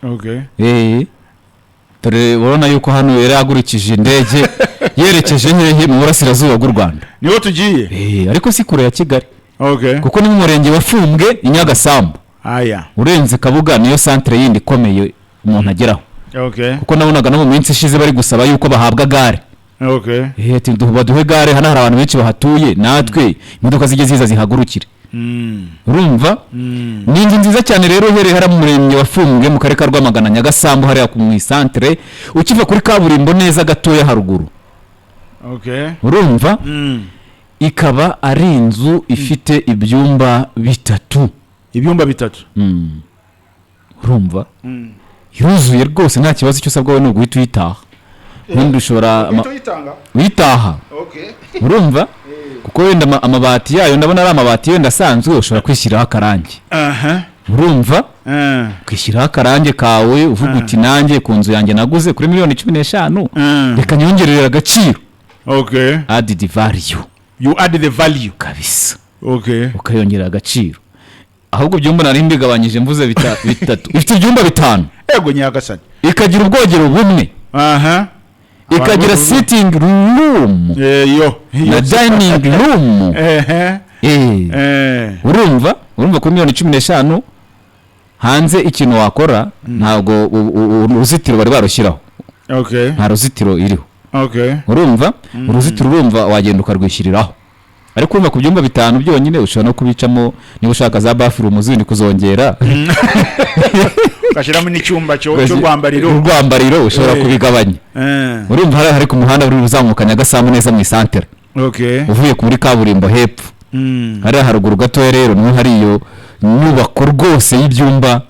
Okay. Dore urabona yuko hano yari yagurikije indege yerekeje hehe? Mu burasirazuba bw'u Rwanda. Niho tugiye. Ariko si kure ya Kigali, kuko ni mu murenge wa Fumbwe i Nyagasambu. Aya. Urenze Kabuga niyo santere yindi ikomeye umuntu ageraho, kuko nabonaga no mu minsi ishize bari gusaba yuko bahabwa gare. Ati baduhe gare hano, hari abantu benshi bahatuye, natwe imodoka zijye ziza zihagurukire. Urumva ni inzu nziza cyane rero, uhereye hariya mu murenge wa Fumbwe, mu karere ka Rwamagana, Nyagasambu, hariya mu isantere, ukiva kuri kaburimbo neza gatoya haruguru. Urumva ikaba ari inzu ifite ibyumba bitatu. Ibyumba bitatu. Urumva yuzuye rwose, nta kibazo. Icyo usabwa wowe ni uguhita uyitaha, ubundi ushobora Uyitanga. uyitaha. Urumva kuko wenda amabati yayo ndabona ari amabati wenda asanzwe, ushobora kwishyiraho akarangi. Urumva kwishyiraho akarangi kawe, uvuga uti: "Nanjye ku nzu yanjye naguze kuri miliyoni 15, reka nyongerere agaciro." Add value. You add the value. Kabisa. Ukayongerera agaciro. Ahubwo ibyumba nari mbigabanyije, mvuze bitatu, ifite ibyumba bitanu. Ego nyagasani. Ikagira ubwogero bumwe, ikagira sitting room Yo. na dining room. Urumva kuri miliyoni 15, hanze ikintu wakora, ntabwo uruzitiro bari barushyiraho. Nta ruzitiro iriho. Urumva uruzitiro, urumva wagenda ukarwishyiriraho, ariko urumva ku byumba bitanu byonyine ushobora no kubicamo niba ushaka za bathroom zindi kuzongera. Ugashyiramo n'icyumba cy'urwambariro. Urwambariro ushobora kubigabanya. Urumva hariya hari ku muhanda uri uzamuka Nyagasambu neza mu isantere, uvuye kuri kaburimbo hepfo, hariya haruguru gatoya rero niho hari iyo nyubako rwose y'ibyumba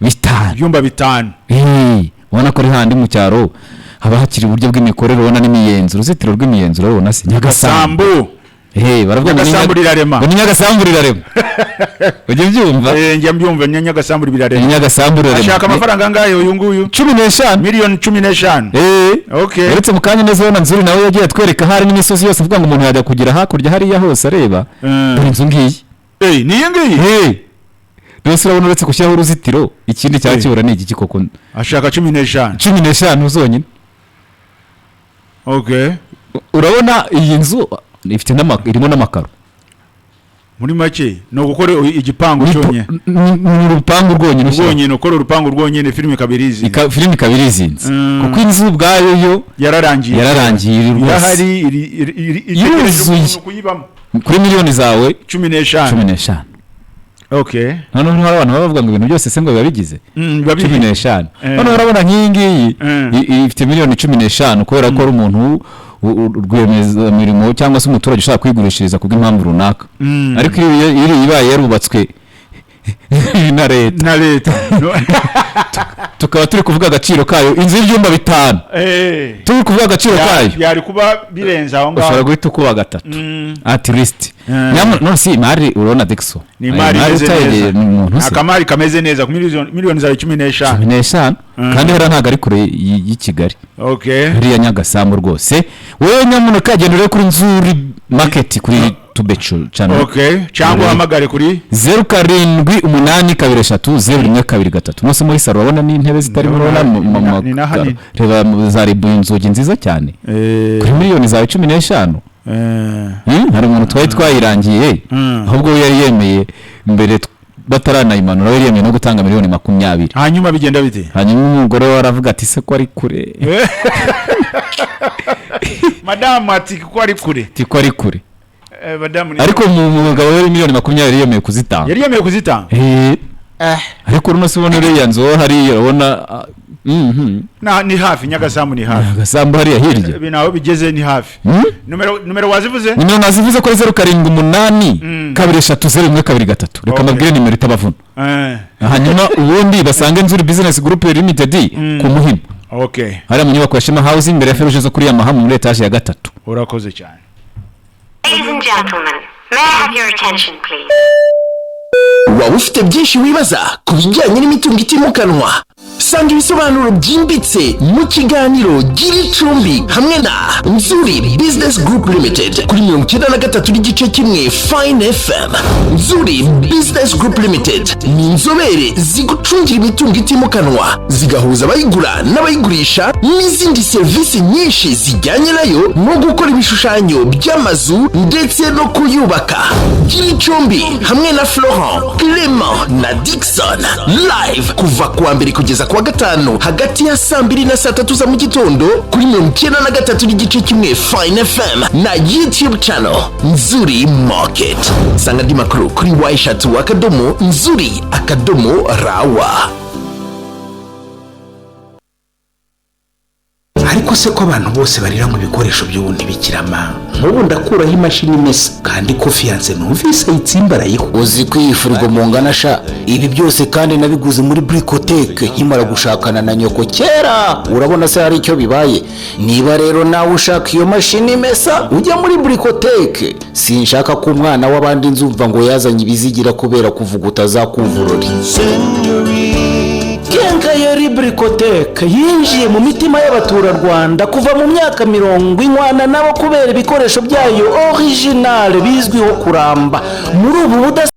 bitanu. Ibyumba bitanu. Ubona ko ari handi mu cyaro haba hakiri uburyo bw'imikorere, ubona n'imiyenzi, uruzitiro rw'imiyenzi, urabona se Nyagasambu. Sambu. Baravuga ngo ni Nyagasambu rirarema. Ngo ni Nyagasambu rirarema, ujya ubyumva? Njya mbyumva, ni Nyagasambu Ni birarema. Nyagasambu rirarema. Ashaka amafaranga angahe uyu nguyu? 15. Miliyoni 15. Uretse mu kanya neza ubona Nzuri nawe yagiye atwereka hari n'imisozi yose, avuga ngo umuntu yajya kugera hakurya hariya hose areba. Dore inzu ngiyi. Ni iyi ngiyi? Rwose urabona uretse gushyiraho uruzitiro, ikindi cyaba kibura ni igiki koko? Ashaka 15. 15 zonyine. Urabona iyi nzu ifite irimo n'amakaro. Muri make ni ugukora igipangu cyonyine. Ni urupangu rwonyine ushyiraho. Rwonyine, ukora urupangu rwonyine, filime ikaba irizi. Filime ikaba irizinze, kuko inzu ubwayo yo yararangiye. Yararangiye iri rwose. Irahari, itegereje Yuzuye. umuntu kuyibamo. Kuri miliyoni zawe 15. 15. Noneho hari abantu baba bavuga ngo ibintu byose se ngo biba bigize Biba cumi bihari. n'eshanu. Noneho urabona nk'iyi ngiyi ifite miliyoni 15 kubera ko ari umuntu rwiyemezamirimo cyangwa se umuturage ushaka kwigurishiriza kubw'impamvu runaka, ariko iyo ibaye yarubatswe na leta, na leta. No. Tukaba turi kuvuga agaciro kayo, inzu y'ibyumba bitanu, turi kuvuga agaciro kayo, yari kuba birenze aho ushobora ngaho. guhita ukuba gatatu at least. None si imari? Urabona Dexo, Ni imari imeze utayegeye neza. ni umuntu se. Akamari kameze neza ku miliyoni zawe 15. 15. Kandi hariya ntabwo ari kure y'i Kigali. Hariya Nyagasambu rwose, wowe nyamuneka genda urebe kuri Nzuri Market kuri Tube Channel. Cyangwa uhamagare kuri 0782300123. Nose muri salo urabona n'intebe zitarimo, urabona Ni na hanini. Reba za ribu, inzugi nziza cyane kuri miliyoni zawe 15. Hari umuntu twari twayirangiye, ahubwo we yari yemeye mbere bataranayimanura, we yari yemeye no gutanga miliyoni 20. Hanyuma bigenda bite? Hanyuma umugore we aravuga ati: "Se ko ari kure?" Madamu ati ko ari kure. Ati ko ari kure. Madamu Ariko mu mugabo we miliyoni 20 yemeye kuzitanga. Yari yemeye kuzitanga. Ariko runo si ubona uriya nzu wo hariya, urabona Ni hafi, Nyagasambu ni hafi. Agasambu hariya hirya. Ibi naho bigeze ni hafi. Nomero wazivuze? Nimero nazivuze ko ari 078 230 123. Reka mbabwire nimero itabavuna. Hanyuma ubundi basange Nzuri Business Group Limited ku Muhima, hariya mu nyubako ya Shema House, imbere ya feruje zo kuri Yamaha, muri etaje ya gatatu. Urakoze cyane. Ladies and gentlemen, may I have your attention, please? Waba ufite byinshi wibaza ku bijyanye n'imitungo itimukanwa? Sanga ibisobanuro byimbitse mu kiganiro Gira Icumbi hamwe na Nzuri Business Group Limited kuri 93.1 Fine FM. Nzuri Business Group Limited ni inzobere zigucungira imitungo itimukanwa, zigahuza abayigura n'abayigurisha n'izindi serivisi nyinshi zijyanye nayo, no gukora ibishushanyo by'amazu ndetse no kuyubaka. Gira Icumbi hamwe na Florent, Clement na Dixon, live kuva kuwa mbere kugeza kuwa gatanu, hagati ya saa 2 na saa 3 za mu gitondo, kuri 93.1 Fine FM na YouTube channel Nzuri Market. Sanga andi makuru kuri w3.nzuri.rw. Ariko se ko abantu bose barira mu bikoresho by'ubu ntibikirama? Nk'ubu ndakuraho imashini imesa kandi ko fiancé numvise ayitsimbarayeho. Uzi ko iyi firigo mungana sha? Ibi byose kandi nabiguze muri Burikoteke nkimara gushakana na nyoko kera. Urabona se hari icyo bibaye? Niba rero nawe ushaka iyo mashini imesa, ujya muri Burikoteke. Sinshaka ko umwana w'abandi nzumva ngo yazanye ibizigira kubera kuvuguta za kuvurori. Quincaillerie Burikoteke yinjiye mu mitima y'abaturarwanda kuva mu myaka 40 nabo kubera ibikoresho byayo original bizwiho kuramba muri ubu budasa.